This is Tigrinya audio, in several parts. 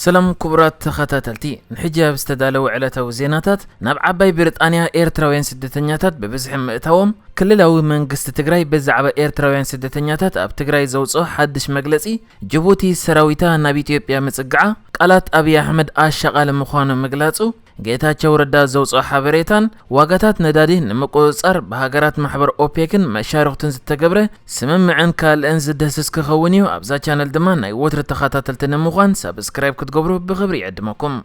ሰላም ክቡራት ተኸታተልቲ፣ ንሕጂ ኣብ ዝተዳለወ ዕለታዊ ዜናታት፣ ናብ ዓባይ ብሪጣንያ ኤርትራውያን ስደተኛታት ብብዝሒ ምእታዎም፣ ክልላዊ መንግስቲ ትግራይ ብዛዕባ ኤርትራውያን ስደተኛታት ኣብ ትግራይ ዘውፅኦ ሓድሽ መግለፂ፣ ጅቡቲ ሰራዊታ ናብ ኢትዮጵያ ምፅግዓ፣ ቃላት ኣብይ ኣሕመድ ኣሻቓሊ ምዃኑ ምግላፁ፣ ጌታቸው ረዳ ዘውፅኦ ሓበሬታን ዋጋታት ነዳዲ ንምቁፅፃር ብሃገራት ማሕበር ኦፔክን መሻርኽቱን ዝተገብረ ስምምዕን ካልእን ዝድህስስ ክኸውን እዩ። ኣብዛ ቻነል ድማ ናይ ወትሪ ተኸታተልቲ ንምዃን ሳብስክራይብ ክትገብሩ ብኽብሪ ይዕድመኩም።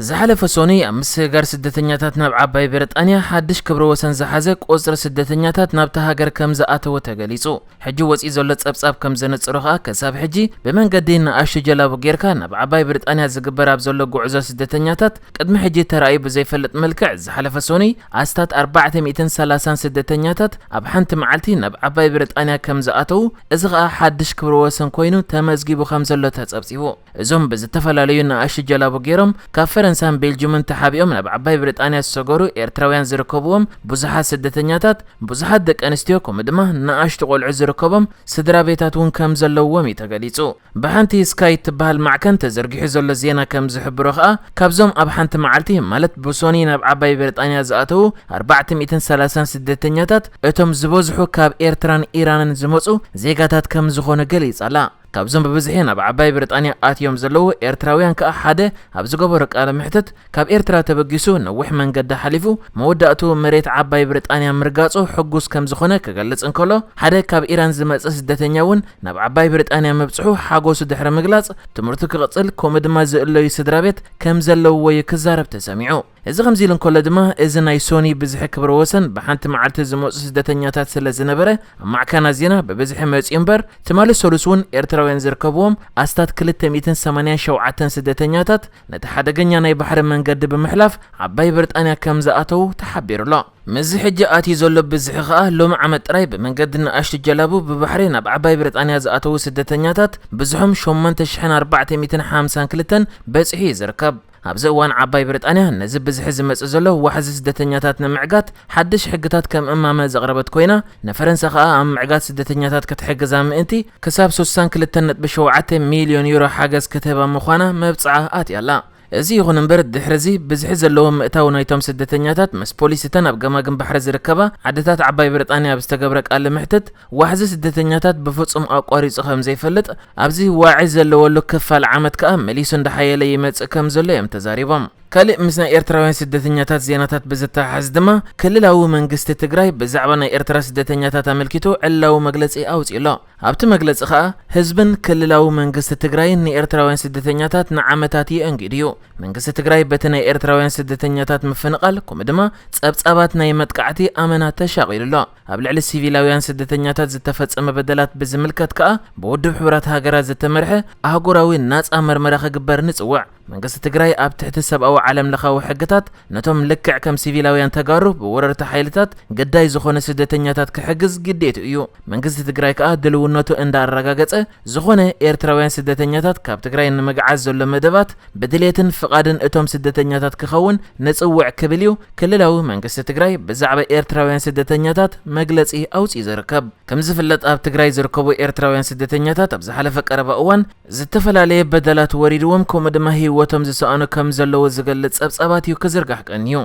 ዝሓለፈ ሶኒ ኣብ ምስግጋር ስደተኛታት ናብ ዓባይ ብሪጣንያ ሓድሽ ክብረ ወሰን ዝሓዘ ቁፅሪ ስደተኛታት ናብታ ሃገር ከም ዝኣተወ ተገሊጹ። ሕጂ ወፂኡ ዘሎ ጸብጻብ ከም ዘነጽሮ ከኣ፣ ክሳብ ሕጂ ብመንገዲ ንኣሽቱ ጀላቡ ጌርካ ናብ ዓባይ ብሪጣንያ ዝግበር ኣብ ዘሎ ጉዕዞ ስደተኛታት፣ ቅድሚ ሕጂ ተራእዩ ብዘይፈልጥ መልክዕ፣ ዝሓለፈ ሶኒ ኣስታት ኣርባዕተ ሚእትን ሰላሳን ስደተኛታት ኣብ ሓንቲ መዓልቲ ናብ ዓባይ ብሪጣንያ ከም ዝኣተዉ፣ እዚ ከኣ ሓድሽ ክብረ ወሰን ኮይኑ ተመዝጊቡ ከም ዘሎ ተጸብጺቡ። እዞም ብዝተፈላለዩ ንኣሽቱ ጀላቡ ገይሮም ካብ ፈረንሳን ቤልጅምን ተሓቢኦም ናብ ዓባይ ብሪጣንያ ዝሰገሩ ኤርትራውያን ዝርከብዎም ብዙሓት ስደተኛታት፣ ብዙሓት ደቂ ኣንስትዮ ከምኡ ድማ ንኣሽቱ ቆልዑ ዝርከቦም ስድራ ቤታት እውን ከም ዘለውዎም እዩ ተገሊጹ። ብሓንቲ ስካይ እትበሃል ማዕከን ተዘርጊሑ ዘሎ ዜና ከም ዝሕብሮ ከኣ፣ ካብዞም ኣብ ሓንቲ መዓልቲ ማለት ብሶኒ ናብ ዓባይ ብሪጣንያ ዝኣተዉ ኣርባዕተ ሚእትን ሰላሳን ስደተኛታት፣ እቶም ዝበዝሑ ካብ ኤርትራን ኢራንን ዝመጹ ዜጋታት ከም ዝኾኑ ገሊጻ ኣላ። ካብዞም ብብዝሒ ናብ ዓባይ ብሪጣንያ ኣትዮም ዘለዉ ኤርትራውያን ከኣ ሓደ ኣብ ዝገበሮ ቃለ መሕትት፣ ካብ ኤርትራ ተበጊሱ ነዊሕ መንገዲ ሓሊፉ መወዳእቱ መሬት ዓባይ ብሪጣንያ ምርጋጹ ሕጉስ ከም ዝኾነ ክገልጽ እንከሎ፣ ሓደ ካብ ኢራን ዝመጸ ስደተኛ እውን ናብ ዓባይ ብሪጣንያ ምብጽሑ ሓጎሱ ድሕሪ ምግላጽ፣ ትምህርቱ ክቕጽል ከምኡ ድማ ዝእለዩ ስድራ ቤት ከም ዘለውዎ እዩ ክዛረብ ተሰሚዑ። እዚ ከምዚ ኢሉ እንከሎ ድማ፣ እዚ ናይ ሶኒ ብዝሒ ክብረ ወሰን ብሓንቲ መዓልቲ ዝመጹ ስደተኛታት ስለ ዝነበረ፣ ኣብ ማዕከናት ዜና ብብዝሒ መጺኡ እምበር፣ ትማሊ ሰሉስ እውን ኤርትራውያን ዝርከብዎም ኣስታት ክልተ ሚእትን ሰማንያን ሸውዓተን ስደተኛታት ነቲ ሓደገኛ ናይ ባሕሪ መንገዲ ብምሕላፍ ዓባይ ብሪጣንያ ከም ዝኣተዉ ተሓቢሩ ኣሎ። ምስዚ ሕጂ ኣትዩ ዘሎ ብዝሒ ከኣ፣ ሎሚ ዓመት ጥራይ ብመንገዲ ንኣሽቱ ጀላቡ ብባሕሪ ናብ ዓባይ ብሪጣንያ ዝኣተዉ ስደተኛታት ብዝሖም ሸሞንተ ሽሕን ኣርባዕተ ሚእትን ሓምሳን ክልተን በጺሑ እዩ ዝርከብ። ኣብዚ እዋን ዓባይ ብሪጣንያ ነዚ ብዝሒ ዝመጽእ ዘሎ ዋሕዚ ስደተኛታት ንምዕጋት ሓድሽ ሕግታት ከም እማመ ዘቕረበት ኮይና፣ ንፈረንሳ ከኣ ኣብ ምዕጋት ስደተኛታት ክትሕግዛ ምእንቲ ክሳብ ስሳን ክልተን ነጥቢ ሸውዓተ ሚልዮን ዩሮ ሓገዝ ክትህባ ምዃና መብጽዓ ኣትያ ኣላ። እዚ ይኹን እምበር፣ ድሕሪ እዚ ብዝሒ ዘለዎ ምእታው ናይቶም ስደተኛታት ምስ ፖሊስ እተን ኣብ ገማግም ባሕሪ ዝርከባ ዓድታት ዓባይ ብሪጣንያ ኣብ ዝተገብረ ቃለ መሕትት፣ ዋሕዚ ስደተኛታት ብፍጹም ኣቋሪጹ ከም ዘይፈልጥ፣ ኣብዚ ዋዒ ዘለወሉ ክፋል ዓመት ከኣ መሊሱ እንዳሓየለ ይመጽእ ከም ዘሎ እዮም ተዛሪቦም። ካልእ ምስ ናይ ኤርትራውያን ስደተኛታት ዜናታት ብዝተሓሓዝ ድማ፣ ክልላዊ መንግስቲ ትግራይ ብዛዕባ ናይ ኤርትራ ስደተኛታት ኣመልኪቱ ዕላዊ መግለጺ ኣውጺኡ ኣሎ። ኣብቲ መግለጺ ከኣ፣ ህዝብን ክልላዊ መንግስቲ ትግራይን ንኤርትራውያን ስደተኛታት ንዓመታት የእንጊዱ እዩ። መንግስቲ ትግራይ በቲ ናይ ኤርትራውያን ስደተኛታት ምፍንቓል፣ ከምኡ ድማ ጸብጻባት ናይ መጥቃዕቲ ኣመና ተሻቒሉ ኣሎ። ኣብ ልዕሊ ሲቪላውያን ስደተኛታት ዝተፈጸመ በደላት ብዝምልከት ከኣ፣ ብውድብ ሕቡራት ሃገራት ዝተመርሐ ኣህጉራዊ ናጻ መርመራ ክግበር ንጽውዕ። መንግስቲ ትግራይ ኣብ ትሕቲ ሰብኣዊ ዓለም ለኻዊ ሕግታት ነቶም ልክዕ ከም ሲቪላውያን ተጋሩ ብወረርቲ ሓይልታት ግዳይ ዝኾነ ስደተኛታት ክሕግዝ ግዴቱ እዩ። መንግስቲ ትግራይ ከኣ ድልውነቱ እንዳኣረጋገጸ ዝኾነ ኤርትራውያን ስደተኛታት ካብ ትግራይ ንምግዓዝ ዘሎ መደባት ብድሌትን ፍቓድን እቶም ስደተኛታት ክኸውን ንጽውዕ ክብል እዩ ክልላዊ መንግስቲ ትግራይ ብዛዕባ ኤርትራውያን ስደተኛታት መግለጺ ኣውጺኡ ዝርከብ። ከም ዝፍለጥ ኣብ ትግራይ ዝርከቡ ኤርትራውያን ስደተኛታት ኣብ ዝሓለፈ ቀረባ እዋን ዝተፈላለየ በደላት ወሪድዎም ከምኡ ድማ ህይወቶም ዝሰኣኑ ከም ዘለዉ ዝገልጽ ጸብጻባት እዩ ክዝርጋሕ ቀንዩ።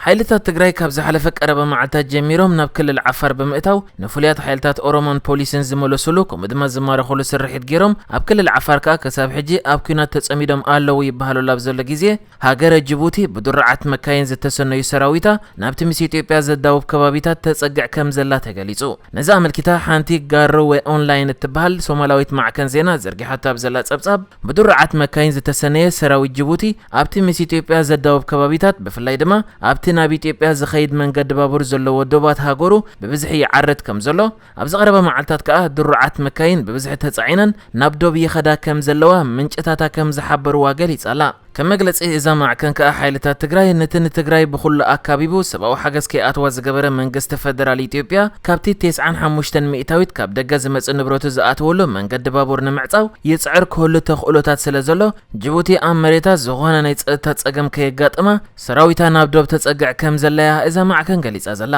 ሓይልታት ትግራይ ካብ ዝሓለፈ ቀረባ መዓልታት ጀሚሮም ናብ ክልል ዓፋር ብምእታው ንፍሉያት ሓይልታት ኦሮሞን ፖሊስን ዝመለሱሉ ከምኡ ድማ ዝማረኹሉ ስርሒት ገይሮም ኣብ ክልል ዓፋር ከኣ ክሳብ ሕጂ ኣብ ኲናት ተጸሚዶም ኣለዉ ይበሃሉ ኣብ ዘሎ ግዜ ሃገረ ጅቡቲ ብድሩዓት መካይን ዝተሰነዩ ሰራዊታ ናብቲ ምስ ኢትዮጵያ ዘዳውብ ከባቢታት ተጸግዕ ከም ዘላ ተገሊጹ። ነዚ ኣመልኪታ ሓንቲ ጋሮወ ኦንላይን እትበሃል ሶማላዊት ማዕከን ዜና ዘርጊሓቶ ኣብ ዘላ ጸብጻብ፣ ብድሩዓት መካይን ዝተሰነየ ሰራዊት ጅቡቲ ኣብቲ ምስ ኢትዮጵያ ዘዳውብ ከባቢታት ብፍላይ ድማ ኣብቲ ናብ ኢትዮጵያ ዝኸይድ መንገዲ ባቡር ዘለዎ ዶባት ሃገሩ ብብዝሒ ይዓርት ከም ዘሎ፣ ኣብዚ ቀረባ መዓልታት ከኣ ድሩዓት መካይን ብብዝሒ ተጻዒነን ናብ ዶብ ይኸዳ ከም ዘለዋ ምንጭታታ ከም ዝሓበርዋ ገሊጻ ኣላ። ከም መግለጺ እዛ ማዕከን ከኣ ሓይልታት ትግራይ ነቲ ንትግራይ ብኹሉ ኣካቢቡ ሰብኣዊ ሓገዝ ከይኣትዋ ዝገበረ መንግስቲ ፈደራል ኢትዮጵያ ካብቲ ተስዓን ሓሙሽተን ሚእታዊት ካብ ደገ ዝመጽእ ንብረቱ ዝኣትወሉ መንገዲ ባቡር ንምዕጻው ይጽዕር ክህሉ ተኽእሎታት ስለ ዘሎ ጅቡቲ ኣብ መሬታ ዝኾነ ናይ ጸጥታ ጸገም ከየጋጥማ ሰራዊታ ናብ ዶብ ተጸግዕ ከም ዘለያ እዛ ማዕከን ገሊጻ ዘላ።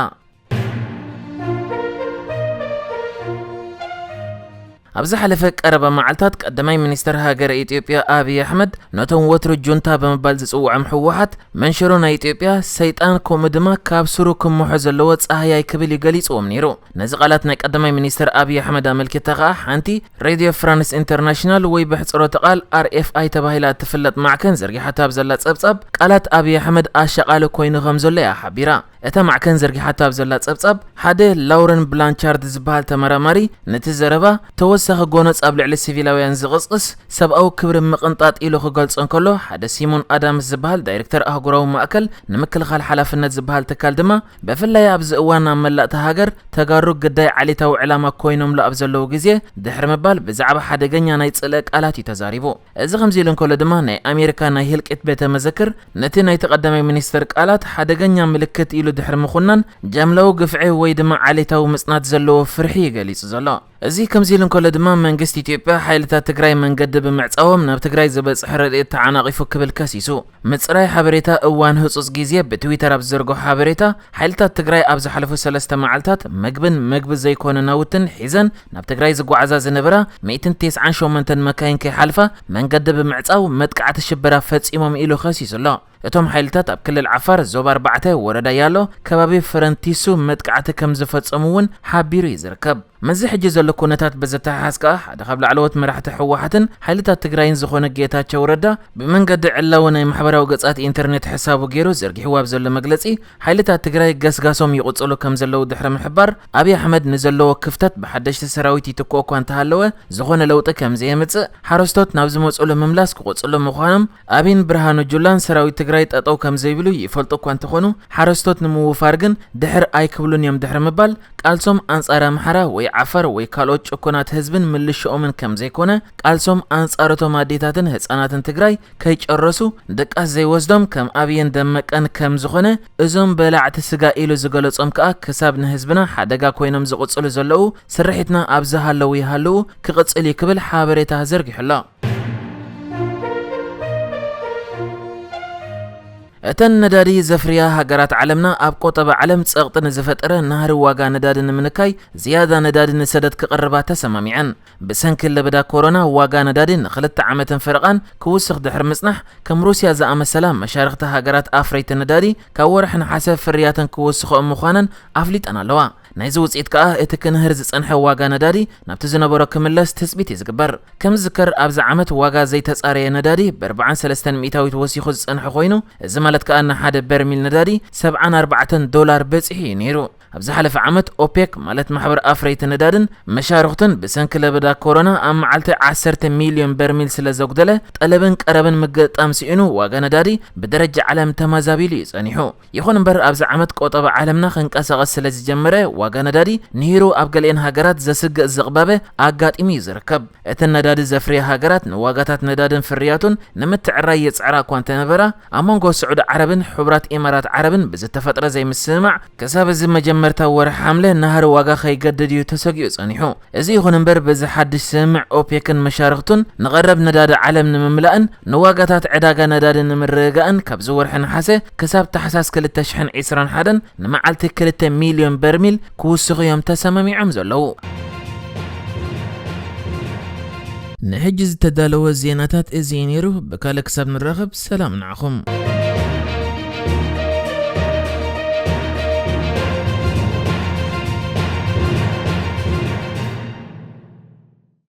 ኣብ ዝሓለፈ ቀረባ መዓልታት ቀዳማይ ሚኒስተር ሃገረ ኢትዮጵያ ኣብይ ኣሕመድ ነቶም ወትሩ ጁንታ ብምባል ዝጽውዖም ህወሓት መንሽሮ ናይ ኢትዮጵያ ሰይጣን ከምኡ ድማ ካብ ስሩ ክምሖ ዘለዎ ጻህያይ ክብል እዩ ገሊጽዎም ነይሩ። ነዚ ቃላት ናይ ቀዳማይ ሚኒስተር ኣብይ ኣሕመድ ኣመልኪታ ከኣ ሓንቲ ሬድዮ ፍራንስ ኢንተርናሽናል ወይ ብሕጽሮተ ቃል ኣር ኤፍ ኣይ ተባሂላ እትፍለጥ ማዕከን ዘርጊሓታ ኣብ ዘላ ጸብጻብ ቃላት ኣብይ ኣሕመድ ኣሻቓሊ ኮይኑ ከም ዘሎ እያ ሓቢራ። እታ ማዕከን ዘርጊሓታ ኣብ ዘላ ጸብጻብ ሓደ ላውረን ብላንቻርድ ዝበሃል ተመራማሪ ነቲ ዘረባ ተወሳኺ ጎነጽ ኣብ ልዕሊ ሲቪላውያን ዝቕስቅስ ሰብኣዊ ክብሪ ምቕንጣጥ ኢሉ ክገልጾ እንከሎ ሓደ ሲሞን ኣዳምስ ዝበሃል ዳይሬክተር ኣህጉራዊ ማእከል ንምክልኻል ሓላፍነት ዝበሃል ትካል ድማ ብፍላይ ኣብዚ እዋን ኣብ መላእታ ሃገር ተጋሩ ግዳይ ዓሌታዊ ዕላማ ኮይኖምሉ ኣብ ዘለዉ ግዜ ድሕሪ ምባል ብዛዕባ ሓደገኛ ናይ ጽልኢ ቃላት እዩ ተዛሪቡ። እዚ ከምዚ ኢሉ እንከሎ ድማ ናይ ኣሜሪካ ናይ ህልቂት ቤተ መዘክር ነቲ ናይ ተቐዳማይ ሚኒስተር ቃላት ሓደገኛ ምልክት ኢሉ ድሕሪ ምኹናን ጃምላዊ ግፍዒ ወይ ድማ ዓሌታዊ ምጽናት ዘለዎ ፍርሒ እዩ ገሊጹ ዘሎ። እዚ ከምዚ ኢሉ እንከሎ ድማ መንግስቲ ኢትዮጵያ ሓይልታት ትግራይ መንገዲ ብምዕጻዎም ናብ ትግራይ ዝበጽሕ ረድኤት ተዓናቒፉ ክብል ከሲሱ። ምጽራይ ሓበሬታ እዋን ህጹጽ ግዜ ብትዊተር ኣብ ዝዘርግሖ ሓበሬታ ሓይልታት ትግራይ ኣብ ዝሓለፉ ሰለስተ መዓልታት ምግብን ምግቢ ዘይኮነ ናውትን ሒዘን ናብ ትግራይ ዝጓዓዛ ዝነበራ ሚእትን ተስዓን ሸሞንተን መካይን ከይሓልፋ መንገዲ ብምዕጻው መጥቃዕቲ ሽበራ ፈጺሞም ኢሉ ከሲሱ ኣሎ። እቶም ሓይልታት ኣብ ክልል ዓፋር ዞባ ኣርባዕተ ወረዳ ያሎ ከባቢ ፈረንቲሱ መጥቃዕቲ ከም ዝፈጸሙ እውን ሓቢሩ እዩ ዝርከብ። ምስዚ ሕጂ ዘሎ ኩነታት ብዝተሓሓዝ ከኣ ሓደ ካብ ላዕለዎት መራሕቲ ህወሓትን ሓይልታት ትግራይን ዝኾነ ጌታቸው ረዳ ብመንገዲ ዕላዊ ናይ ማሕበራዊ ገጻት ኢንተርኔት ሕሳቡ ገይሩ ዘርጊሕዎ ኣብ ዘሎ መግለጺ ሓይልታት ትግራይ ገስጋሶም ይቕጽሉ ከም ዘለዉ ድሕሪ ምሕባር ኣብይ ኣሕመድ ንዘለዎ ክፍተት ብሓደሽቲ ሰራዊት ይትክኦ እኳ እንተሃለወ ዝኾነ ለውጢ ከም ዘየምጽእ ሓረስቶት ናብ ዝመጽሉ ምምላስ ክቕጽሉ ምዃኖም ኣብይን ብርሃኑ ጁላን ሰራዊት ትግራይ ጠጠው ከም ዘይብሉ ይፈልጡ እኳ እንተኾኑ ሓረስቶት ንምውፋር ግን ድሕር ኣይክብሉን እዮም ድሕሪ ምባል ቃልሶም ኣንጻር ኣምሓራ ወይ ዓፋር ወይ ካልኦት ጭኩናት ህዝብን ምልሽኦምን ከም ዘይኮነ ቃልሶም ኣንጻር እቶም ኣዴታትን ህጻናትን ትግራይ ከይጨረሱ ድቃስ ዘይወስዶም ከም ኣብይን ደመቀን ከም ዝኾነ እዞም በላዕቲ ስጋ ኢሉ ዝገለጾም ከኣ ክሳብ ንህዝብና ሓደጋ ኮይኖም ዝቕጽሉ ዘለዉ ስርሒትና ኣብ ዝሃለዉ ይሃልዉ ክቕጽል እዩ ክብል ሓበሬታ ዘርጊሑ ኣሎ። እተን ነዳዲ ዘፍርያ ሃገራት ዓለምና ኣብ ቆጠባ ዓለም ጸቕጢ ንዝፈጠረ ናህሪ ዋጋ ነዳዲ ንምንካይ ዝያዳ ነዳዲ ንሰደድ ክቕርባ ተሰማሚዐን። ብሰንኪ ለበዳ ኮሮና ዋጋ ነዳዲ ንኽልተ ዓመትን ፈረቓን ክውስኽ ድሕሪ ምጽናሕ ከም ሩስያ ዝኣመሰላ መሻርኽቲ ሃገራት ኣፍረይቲ ነዳዲ ካብ ወርሒ ነሓሰ ፍርያተን ክውስኽኦ ምዃነን ኣፍሊጠን ኣለዋ። ናይዚ ውጽኢት ከኣ እቲ ክንህር ዝጸንሐ ዋጋ ነዳዲ ናብቲ ዝነበሮ ክምለስ ትጽቢት እዩ ዝግበር። ከም ዝዝከር ኣብዚ ዓመት ዋጋ ዘይተጻረየ ነዳዲ ብ ኣርባዓን ሰለስተን ሚእታዊት ወሲኹ ዝጸንሐ ኮይኑ እዚ ማለት ከኣ ንሓደ በርሚል ነዳዲ ሰብዓን ኣርባዕተን ዶላር በጺሑ እዩ ነይሩ። ኣብ ዝሓለፈ ዓመት ኦፔክ ማለት ማሕበር ኣፍረይቲ ነዳድን መሻርኽቱን ብሰንኪ ለበዳ ኮሮና ኣብ መዓልቲ ዓሰርተ ሚልዮን በርሚል ስለ ዘጉደለ ጠለብን ቀረብን ምግጣም ስኢኑ ዋጋ ነዳዲ ብደረጃ ዓለም ተመዛቢሉ እዩ ጸኒሑ። ይኹን እምበር ኣብዚ ዓመት ቆጠባ ዓለምና ክንቀሳቐስ ስለ ዝጀመረ ዋጋ ነዳዲ ንሂሩ ኣብ ገሊአን ሃገራት ዘስግእ ዝቕባበ ኣጋጢሙ እዩ ዝርከብ። እተን ነዳዲ ዘፍርያ ሃገራት ንዋጋታት ነዳድን ፍርያቱን ንምትዕራይ ይጽዕራ እኳ እንተነበራ ኣብ መንጎ ስዑዲ ዓረብን ሕቡራት ኢማራት ዓረብን ብዝተፈጥረ ዘይምስምማዕ ክሳብ እዚ መጀመርታ ወርሒ ሓምለ ናህሪ ዋጋ ከይገድድ እዩ ተሰጊኡ ጸኒሑ። እዚ ይኹን እምበር በዚ ሓድሽ ስምምዕ ኦፔክን መሻርኽቱን ንቐረብ ነዳዲ ዓለም ንምምላእን ንዋጋታት ዕዳጋ ነዳዲ ንምርግጋእን ካብዚ ወርሒ ነሓሰ ክሳብ ታሕሳስ ክልተ ሽሕን ዕስራን ሓደን ንመዓልቲ ክልተ ሚልዮን በርሚል ክውስኹ እዮም ተሰማሚዖም ዘለዉ። ንሕጂ ዝተዳለወ ዜናታት እዚ እዩ ነይሩ። ብካልእ ክሳብ ንራኸብ ሰላም ንዓኹም።